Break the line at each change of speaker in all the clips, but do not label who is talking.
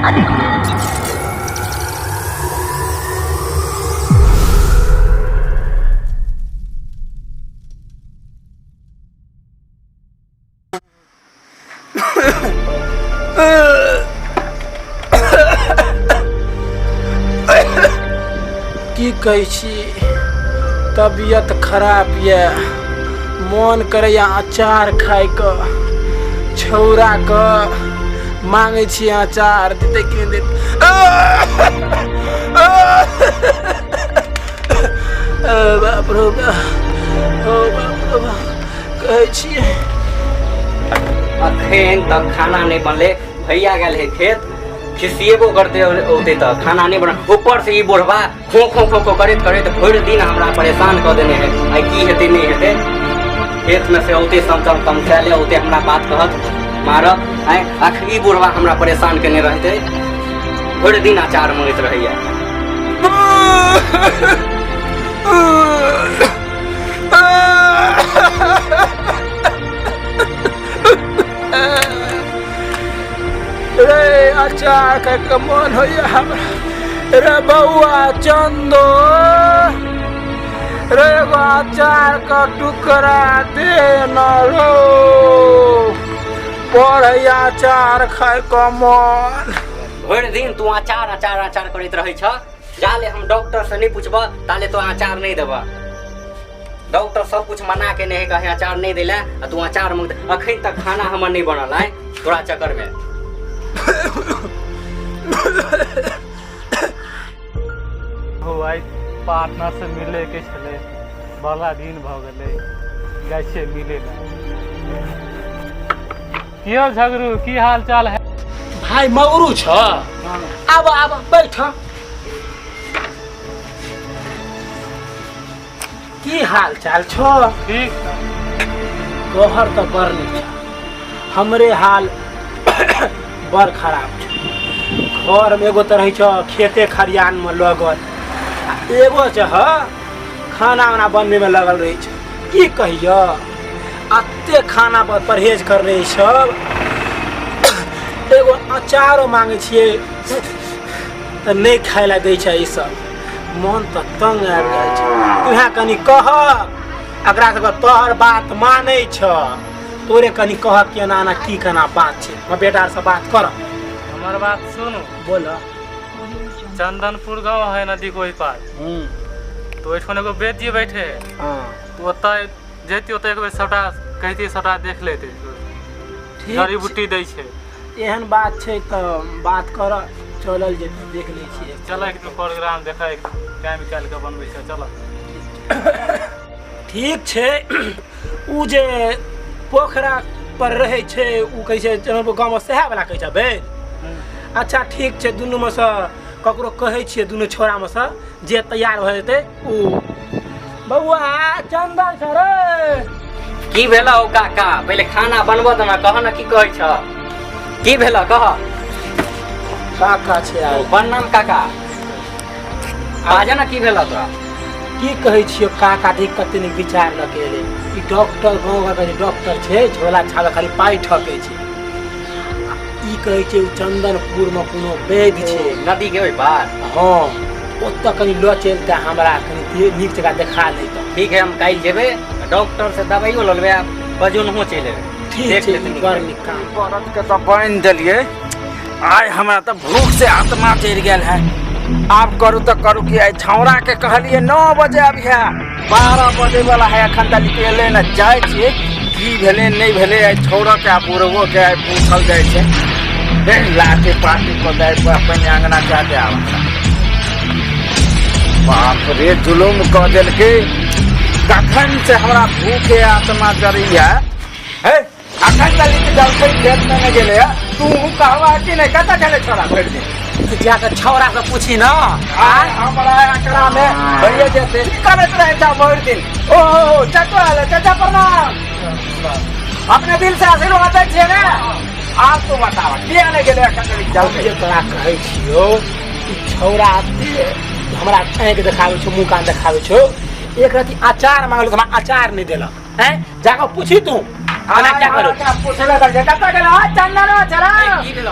की कहै छी, तबियत खराब यऽ, मोन करैए अचार खाइके। छौड़ाके मांगै छी अचार, देतै कि नहि देतै? बाप रो बाप, ओ बाप रो बाप, कहै छियै
अखन तक खाना नहि बनलै। भैया गेल है खेत, खिसिएबो करते औते तऽ खाना नहि बनल। ऊपर से ई बुढ़बा खो खो खो खो करैत करैत भरि दिन हमरा परेशान कऽ देने है। आइ की हेतै नहि हेतै, खेतमे से औते समतम तमसायले औते, हमरा बात कहत मारब। आइ अख ई बुढ़बा हमरा परेशान केने रहतै, भरि दिन अचार मंगैत रहैया।
रे अचार खाइके मन होइया हमरा। रे बौआ चंदो रे, एगो अचार के टुकड़ा दे न रो, पढ़ैया अचार खाइके मन।
भरि दिन तू अचार अचार अचार करैत रहै छ। जाले हम डॉक्टर से नहीं पूछबह ताले तो अचार नहीं देबह। डॉक्टर सब कुछ मना के नहीं कहे अचार नहीं देला आ तू अचार मांगते। अखन तक खाना हमर नहीं बनल है तोरा चक्कर में।
हो आइ पार्टनर से मिले के छलै, बड़ा दिन भऽ गेलै, जाइ छियै मिले लए। की यौ झगड़ू, की हाल चाल है?
भाई मगरू छ, आब आब बैठ। की हाल चाल छो?
ठीक।
तोहर तऽ बड़ नीक छ, हमरे हाल बड़ खराब छ। घरमे एगो तऽ रहै छ खेते खरियानमे लगल, आ एगो छ ह खाना उना बनबैमे लगल रहै छ। की कहियो, एते खाना पर परहेज कर रहे सब, एगो अचारो मांगे छियै तऽ नहि खाय लए दै छै ई सब। मन तऽ तंग आबि जाइ छै। तुहे कनि कह, एकरा सबके तोहर बात मानै छ, तोरे कनि कह कि एना एना की केना बात छै, हमर बेटा से बात कर।
हमर बात सुनू।
बोल।
चंदनपुर गांव है नदी के ओहि पार, तो ओहिठाम एगो वैद्य बैठे है। तो ओतऽ जैती, ओतऽ एक बेर सबटा कहती, सबटा देख लेते,
ठीक
जड़ी
छै।
बूटी दै छै।
एहन बात छै तऽ बात कर, चलल जेतै, देख लै छियै।
चल एक दिन प्रोग्राम देखै, एक टाइम निकालि कऽ बनबै छै, चल।
ठीक छै। उ जे पोखरा पर रहै छै, उ कहै छै चंदनपुर गाँवमे, सएह वला कहै छै वैद्य। अच्छा ठीक छै, दुनूमे सँ ककरो कहै छियै, दुनू छोड़ामे सँ जे तैयार भऽ जेतै उ। बौआ चंदन सर रे।
की भेल हौ काका? पहिले खाना बनबऽ तऽ ने, कह ने की कहै छ, की भेल कह।
काका छै आइ।
प्रणाम काका, बाजऽ ने की भेल तोरा?
की कहै छियौ काका, देख कते नीक विचार लऽ के एलै ई डॉक्टर। गाँव घरके जे डॉक्टर छै झोला छाप खाली पाइ ठकै छै। ई कहै छै ओ चंदनपुरमे कोनो वैद्य छै।
नदी के ओहि पार?
हँ, ओतऽ कनि लऽ चलतै हमरा, कनि नीक जगह देखा लैतै।
ठीक है, हम काल्हि जेबै, डॉक्टर से दवाइयो लऽ लेबै आ बजौनहो चलि एबै।
ठीक
देख
छै।
लेतै
ई
नीक।
बड़ नीक काम।
बरद के तऽ बान्हि देलियै, आइ हमरा तऽ भूख से आत्मा चढ़ि गेल है। आब करू तऽ करू कि, आइ छौड़ा के कहलियै 9 बजे अबिहे, 12 बजे वाला है, एखन तक एलै ने। जाइ छियै, की भेलै नहि भेलै, आइ छौड़ा के आ बुढ़बो के आइ पूछल जाइ छै। हे लाठी पाटी पर जाइ पर अपन अंगना जाके आब। बाप रे, जुलुम कऽ देलकै। कखन से हमरा भूखे आत्मा जरैया है, अखन तक के जलखै खेत में नहि गेलै है। तू कहवा कि नहि, कतऽ गेलै छोड़ा भरि दिन?
तऽ जाकऽ छौड़ा से पूछी न।
आय हमरा एकरा में भइए जेतै। की करैत रहै छौ भरि दिन? ओ चचो आयल है। चचा प्रणाम, अपने दिल से आशीर्वाद दै छियै ने। आब तू बताब, किया नहि गेलै अखन तक
हम
जलखै?
जे तोरा कहै छियौ, ई छौड़ा एते हमरा आँखि देखाबै छौ, मुँह कान देखाबै छौ। एक रति अचार मांगलौ तऽ हमरा अचार नहि देलक। हैं, जाकऽ पूछी तू, एना क्या करू?
पूछले कर, कतऽ गेलै? आ चंदन चला।
की भेल?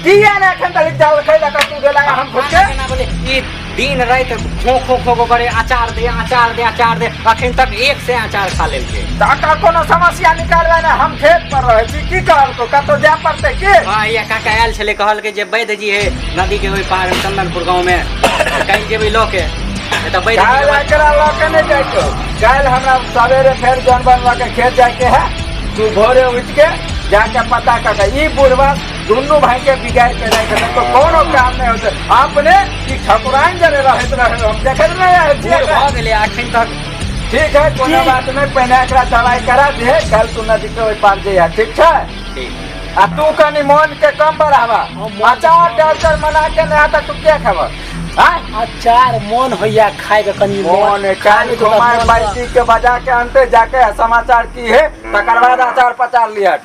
किया ने एखन तक जल खै लऽ तू गेला हम भूखे
केना बोले ई दिन राति खो खो खो खो करे अचार दे अचार दे अचार दे अखन तक एक से अचार खा लेलकै।
तऽ कोनो समस्या निकालबै ने, हम खेत पर रहै छी, की कहलको कतौ जाय पड़तै की?
हाँ, ये काका आयल छलै, कहलकै जे वैद्य जी है नदी के ओहि पार चंदनपुर गाँव में, काल्हि जेबै लऽ के तऽ वैद्य जी
काल्हि एकरा लऽ के नहि जाइके हौ। काल्हि हमरा सवेरे फेर जन बन लऽ के खेत जाइके है। तू भोरे उठि के जाके पता कर के ई बुढ़वा दुनू भाई के बिगाड़ के राखि देतै तो कोनो काम नहि होतै। अपने ई ठकुराइन जरे रहैत रहे हम देखैत नहि रहै छियै।
बूढ़ भऽ गेलै अखन तक।
ठीक है, कोनो बात नहि, पहिने एकरा दवाइ करा दिहे, कल तू नदी के ओहि पार जइहा, ठीक छै?
ठीक।
आ तू कनि मोन के कम बढ़ावा, अचार डॉक्टर मना के नहीं आता, तू क्या खबर? आय?
अचार मोन होइया खाय के कनि।
मोन कान घुमाए बाइटी के बजा के अनते जाके समाचार की है, तकर बाद अचार पचार लिया।